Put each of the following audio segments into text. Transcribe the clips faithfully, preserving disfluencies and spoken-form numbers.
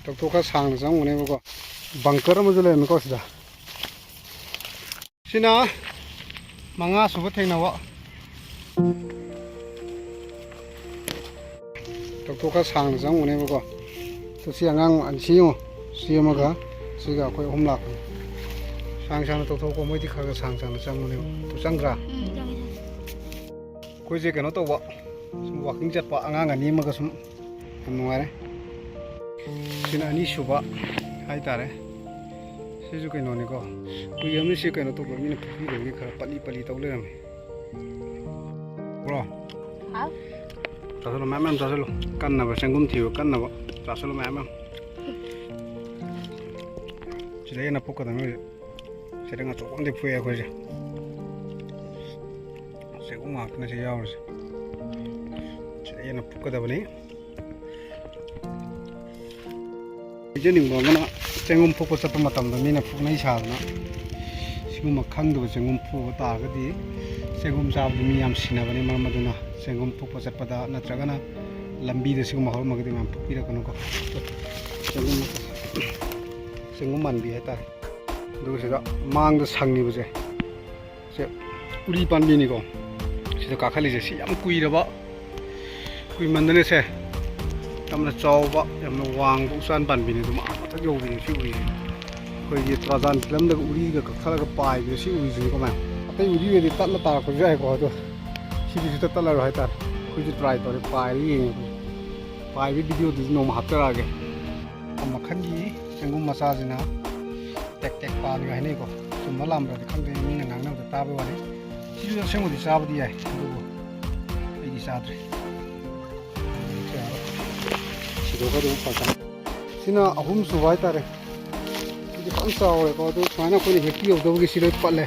ꯇꯧꯊꯣꯛ ꯈꯔ ꯁꯥꯡꯅ ꯆꯪꯉꯨꯅꯦꯕꯀꯣ꯫ ꯕꯪꯀꯔ ꯑꯃꯁꯨ ꯂꯩꯔꯝꯃꯤꯀꯣ ꯁꯤꯗ꯫ ꯁꯤꯅ ꯃꯉꯥ ꯁꯨꯕ ꯊꯦꯡꯅꯕ꯫ ꯇꯧꯊꯣꯛ ꯈꯔ ꯁꯥꯡꯅ ꯆꯪꯉꯨꯅꯦꯕꯀꯣ꯫ ꯑꯗꯣ ꯁꯤ ꯑꯉꯥꯡ ꯑꯅꯤ ꯁꯤ ꯌꯦꯡꯉꯣ꯫ ꯁꯤ ꯑꯃꯒ ꯁꯤꯒ ꯑꯩꯈꯣꯏ ꯑꯍꯨꯝ ꯂꯥꯛꯄꯅꯤ꯫ ꯁꯥꯡ ꯁꯥꯡꯅ ꯇꯧꯊꯣꯛꯀꯣ꯫ ꯃꯣꯏꯗꯤ ꯈꯔ ꯈꯔ ꯁꯥꯡ ꯁꯥꯡꯅ ꯆꯪꯕꯅꯦꯕ꯫ ꯑꯗꯨ ꯆꯪꯗ꯭ꯔꯥ? ꯎꯝ, ꯆꯪꯉꯦ, ꯆꯪꯉꯦ꯫ ꯑꯩꯈꯣꯏꯁꯦ ꯀꯩꯅꯣ ꯇꯧꯕ, ꯁꯨꯝ ꯋꯥꯀꯤꯡ ꯆꯠꯄ ꯑꯉꯥꯡ ꯑꯅꯤ ꯑꯃꯒ ꯁꯨꯝ ꯌꯥꯝ ꯅꯨꯡꯉꯥꯏꯔꯦ꯫ ꯁꯤꯅ ꯑꯅꯤꯁꯨꯕ ꯍꯥꯏꯇꯥꯔꯦ꯫ ꯁꯤꯁꯨ ꯀꯩꯅꯣꯅꯤꯀꯣ, ꯀꯨꯏꯔꯕꯅꯤ ꯁꯤ ꯀꯩꯅꯣ ꯇꯧꯕ, ꯃꯤꯅ ꯐꯨꯕꯤꯗꯕꯒꯤ ꯈꯔ ꯄꯠꯂꯤ ꯄꯠꯂꯤ ꯇꯧ ꯂꯩꯔꯝꯃꯦ꯫ ꯕ꯭ꯔꯣ, ꯍꯥꯎ꯫ ꯆꯥꯁꯤꯜꯂꯣ, ꯃꯌꯥꯝ ꯃꯌꯥꯝ ꯆꯥꯁꯤꯜꯂꯣ꯫ ꯀꯟꯅꯕ, ꯆꯦꯡꯒꯨꯝ ꯊꯤꯕ ꯀꯟꯅꯕ ꯆꯥꯁꯤꯜꯂꯣ ꯃꯌꯥꯝ ꯃꯌꯥꯝ꯫ ꯁꯤꯗ ꯍꯦꯟꯅ ꯐꯨꯛꯀꯗꯕꯅꯤ ꯍꯧꯖꯤꯛ꯫ ꯁꯤꯗ ꯑꯆꯧꯕ ꯑꯃꯗꯤ ꯐꯨꯛꯑꯦ ꯑꯩꯈꯣꯏꯁꯦ꯫ ꯆꯦꯡꯒꯨꯝ ꯉꯥꯛꯇꯅꯦ ꯁꯤ ꯌꯥꯎꯔꯤꯁꯦ꯫ ꯁꯤꯗ ꯍꯦꯟꯅ ꯐꯨꯛꯀꯗꯕꯅꯤ꯫ ꯍꯥꯏꯖꯅꯤꯡꯕ ꯑꯃꯅ, ꯆꯦꯡꯒꯨꯝ ꯐꯨꯛꯄ ꯆꯠꯄ ꯃꯇꯝꯗ ꯃꯤꯅ ꯐꯨꯛꯅꯩ ꯁꯥꯗꯅ ꯁꯤꯒꯨꯝꯕ ꯈꯪꯗꯕ ꯆꯦꯡꯒꯨꯝ ꯐꯨꯛꯄ ꯇꯥꯔꯒꯗꯤ ꯆꯦꯡꯒꯨꯝ ꯆꯥꯕꯗ ꯃꯤ ꯌꯥꯝ ꯁꯤꯅꯕꯅꯤ꯫ ꯃꯔꯝ ꯑꯗꯨꯅ ꯆꯦꯡꯒꯨꯝ ꯐꯨꯛꯄ ꯆꯠꯄꯗ ꯅꯠꯇ꯭ꯔꯒꯅ ꯂꯝꯕꯤꯗ ꯁꯤꯒꯨꯝꯕ ꯍꯧꯔꯝꯃꯒꯗꯤ ꯃꯌꯥꯝ ꯐꯨꯛꯄꯤꯔꯛꯀꯅꯨꯀꯣ꯫ ꯆꯦꯡꯒꯨꯝ, ꯆꯦꯡꯒꯨꯝ ꯃꯥꯟꯕꯤ ꯍꯥꯏꯇꯥꯔꯦ꯫ ꯑꯗꯨꯒ ꯁꯤꯗ ꯃꯥꯡꯗ ꯁꯪꯉꯤꯕꯁꯦ, ꯁꯦ ꯎꯔꯤ ꯄꯥꯝꯕꯤꯅꯤꯀꯣ꯫ ꯁꯤꯗ ꯀꯥꯈꯠꯂꯤꯁꯦ ꯁꯤ ꯌꯥꯝ ꯀꯨꯏꯔꯕ, ꯀꯨꯏꯃꯟꯗꯅ ꯁꯦ ꯌꯥꯝꯅ ꯆꯥꯎꯕ, ꯌꯥꯝꯅ ꯋꯥꯡꯕ ꯎꯆꯥꯟ ꯄꯥꯝꯕꯤꯅꯤ꯫ ꯑꯗꯨꯝ ꯑꯥ ꯃꯊꯛ ꯌꯧꯕꯤꯅꯦ ꯁꯤ ꯎꯔꯤꯁꯦ꯫ ꯑꯩꯈꯣꯏꯒꯤ ꯇꯔꯥꯖꯥꯟ ꯐꯤꯂꯝꯗꯒ ꯎꯔꯤꯒ ꯀꯛꯊꯠꯂꯒ ꯄꯥꯏꯕꯗꯣ ꯁꯤ ꯎꯔꯤꯁꯤꯅꯤꯀꯣ ꯃꯌꯥꯝ꯫ ꯑꯇꯩ ꯎꯔꯤꯒꯗꯤ ꯇꯠꯂ ꯇꯥꯔꯛꯄꯁꯨ ꯌꯥꯏꯀꯣ, ꯑꯗꯣ ꯁꯤꯗꯤ ꯁꯨꯡꯇꯠ ꯇꯠꯂꯔꯣꯏ ꯍꯥꯏꯇꯥꯔꯦ꯫ ꯑꯩꯈꯣꯏꯁꯨ ꯇ꯭ꯔꯥꯏ ꯇꯧꯔꯦ, ꯄꯥꯏꯔꯒ ꯌꯦꯡꯉꯦ꯫ ꯄꯥꯏꯕꯒꯤ ꯚꯤꯗꯤꯑꯣꯗꯨꯁꯨ ꯅꯣꯡꯃ ꯍꯥꯞꯆꯔꯛꯑꯒꯦ꯫ ꯃꯈꯜꯒꯤ ꯆꯦꯡꯒꯨꯝ ꯃꯆꯥꯁꯤꯅ ꯇꯦꯛ ꯇꯦꯛ ꯄꯥꯟꯒ ꯍꯥꯏꯅꯩꯀꯣ꯫ ꯆꯨꯝꯕ ꯂꯥꯟꯕ꯭ꯔꯗꯤ ꯈꯪꯗꯦ, ꯃꯤꯅ ꯉꯥꯡꯅꯕꯗ ꯇꯥꯕꯩ ꯋꯥꯅꯤ꯫ ꯁꯤꯁꯨ ꯑꯁꯦꯡꯕꯗꯤ ꯆꯥꯕꯗꯤ ꯌꯥꯏ, ꯑꯗꯨꯕꯨ ꯑꯩꯗꯤ ꯆꯥꯗ꯭ꯔꯦ꯫ ꯁꯤꯗꯣꯛꯈ꯭ꯔꯗꯤ ꯑꯃꯨꯛ ꯐꯔꯛ ꯇꯥꯅꯤ꯫ ꯁꯤꯅ ꯑꯍꯨꯝ ꯁꯨꯕ ꯍꯥꯏꯇꯥꯔꯦ꯫ ꯁꯤꯗꯤ ꯐꯖꯅ ꯆꯥꯎꯔꯦꯀꯣ꯫ ꯑꯗꯨ ꯁꯨꯃꯥꯏꯅ ꯑꯩꯈꯣꯏꯅ ꯍꯦꯛꯄꯤꯍꯧꯗꯕꯒꯤ ꯁꯤ ꯂꯣꯏ ꯄꯠꯂꯦ꯫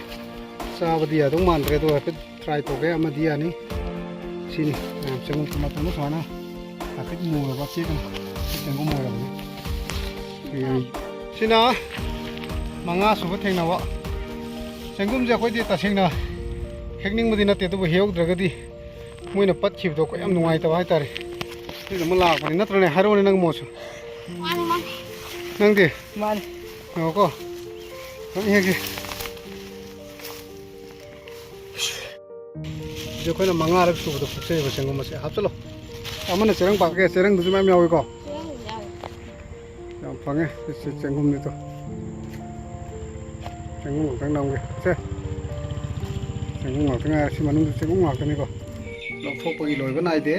ꯆꯥꯕꯗꯤ ꯌꯥꯗꯧ ꯃꯥꯟꯗ꯭ꯔꯦ꯫ ꯑꯗꯣ ꯍꯥꯏꯐꯦꯠ ꯇ꯭ꯔꯥꯏ ꯇꯧꯒꯦ꯫ ꯑꯃꯗꯤ ꯌꯥꯅꯤ꯫ ꯁꯤꯅꯤ ꯃꯌꯥꯝ ꯆꯦꯡꯒꯨꯝ ꯃꯇꯝꯗ ꯁꯨꯃꯥꯏꯅ ꯍꯥꯏꯐꯦꯠ ꯃꯨꯔꯕ ꯆꯦꯛ ꯑꯃ ꯆꯦꯡꯒꯨꯝ ꯑꯣꯏꯔꯕꯅꯤ꯫ ꯁꯤꯅ ꯃꯉꯥ ꯁꯨꯕ ꯊꯦꯡꯅꯕ꯫ ꯆꯦꯡꯒꯨꯝꯁꯦ ꯑꯩꯈꯣꯏꯗꯤ ꯇꯁꯦꯡꯅ ꯍꯦꯛꯅꯤꯡꯕꯗꯤ ꯅꯠꯇꯦ, ꯑꯗꯨꯕꯨ ꯍꯦꯛꯍꯧꯗ꯭ꯔꯒꯗꯤ ꯃꯣꯏꯅ ꯄꯠꯈꯤꯕꯗꯣ ꯑꯩꯈꯣꯏ ꯌꯥꯝ ꯅꯨꯡꯉꯥꯏꯇꯕ ꯍꯥꯏꯇꯥꯔꯦ꯫ ꯁꯤꯗ ꯑꯃ ꯂꯥꯛꯄꯅꯤ ꯅꯠꯇ꯭ꯔꯅꯦ? ꯍꯥꯏꯔꯛꯑꯣꯅꯦ ꯅꯪ ꯃꯣꯠꯁꯨ꯫ ꯃꯥꯅꯤ, ꯃꯥꯅꯤ꯫ ꯅꯪꯗꯤ? ꯃꯥꯅꯤ꯫ ꯉꯥꯏꯈꯣꯀꯣ꯫ ꯑꯗꯨꯝ ꯍꯦꯛꯀꯦ꯫ ꯁꯤꯁꯦ ꯑꯩꯈꯣꯏꯅ ꯃꯉꯥꯔꯛ ꯁꯨꯕꯗ ꯐꯨꯛꯆꯩꯕ ꯆꯦꯡꯒꯨꯝ ꯑꯁꯦ꯫ ꯍꯥꯞꯆꯜꯂꯣ꯫ ꯑꯃꯅ ꯆꯦꯔꯪ ꯄꯥꯛꯀꯦ, ꯆꯦꯔꯪꯗꯨꯁꯨ ꯃꯌꯥꯝ ꯌꯥꯎꯏꯀꯣ꯫ ꯆꯦꯔꯪꯗꯨꯁꯨ ꯌꯥꯎꯏ꯫ ꯌꯥꯝ ꯐꯪꯉꯦ꯫ ꯁꯤ, ꯁꯤ ꯆꯦꯡꯒꯨꯝꯅꯤꯗꯣ꯫ ꯆꯦꯡꯒꯨꯝ ꯉꯥꯛꯇꯪ ꯅꯝꯒꯦ꯫ ꯁꯦ꯫ ꯆꯦꯡꯒꯨꯝ ꯉꯥꯛꯇ ꯉꯥꯏꯔꯦ꯫ ꯁꯤ ꯃꯅꯨꯡꯗ ꯆꯦꯡꯒꯨꯝ ꯉꯥꯛꯇꯅꯤꯀꯣ꯫ ꯂꯧꯊꯣꯛꯄꯒꯤ ꯂꯣꯏꯕ ꯅꯥꯏꯗꯦ꯫